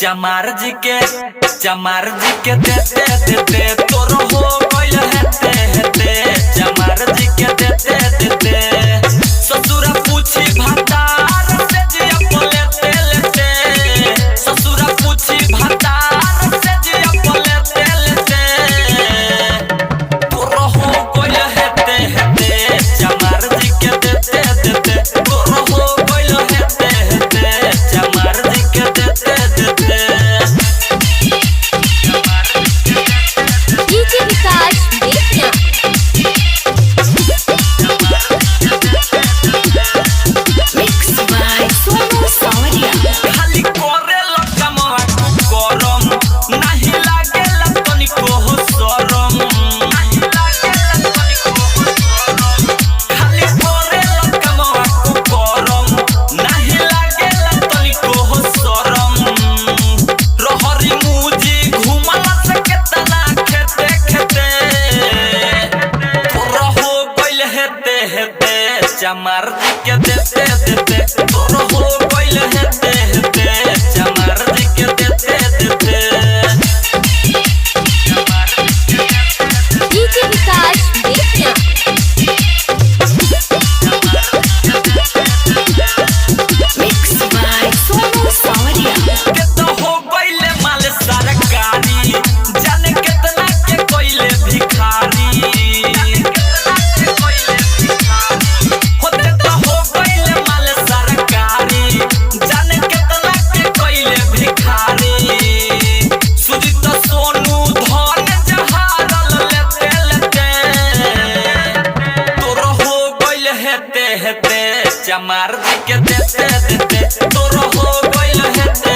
चमार जी के, चमार जी के देते देते तोर हो गइल हेते हेते। चमार जी के देते देते ससुरा पूछी भातार से जिया पलेते लेते। ससुरा पूछी भातार से जिया पलेते लेते। तोर हो गइल हेते हेते। चमार जी के देते देते तोर हो गइल हेते हेते। चमार जी के देते देते। DJ Vikas Bettiah. Mixed by Sonu Sawadia. खाली करे लकमवा गरम, नाही लागेला तनिको हो शरम। नाही लागेला तनिको हो शरम। खाली करे लकमवा गरम, नाही लागेला तनिको हो शरम। रहरी मुजी घुमला से केतना खेते खेते। तोर हो गइल हेते हेते। चमार जी के देते देते तोर हो गइल हेते हेते। चमार जी के देते देते। DJ Vikas Bettiah. Mixed by Sonu Sawadia. के तो हो गइले माल सरकारी, जाने केतना के कइले भिखारी। होते तो हो गइले माल सरकारी, जाने केतना के कइले भिखारी। सुजीत सोनू धन जहारल लेते लेते। तोर हो गइल हेते हेते। चमार जी के देते देते तोर हो गइल हेते।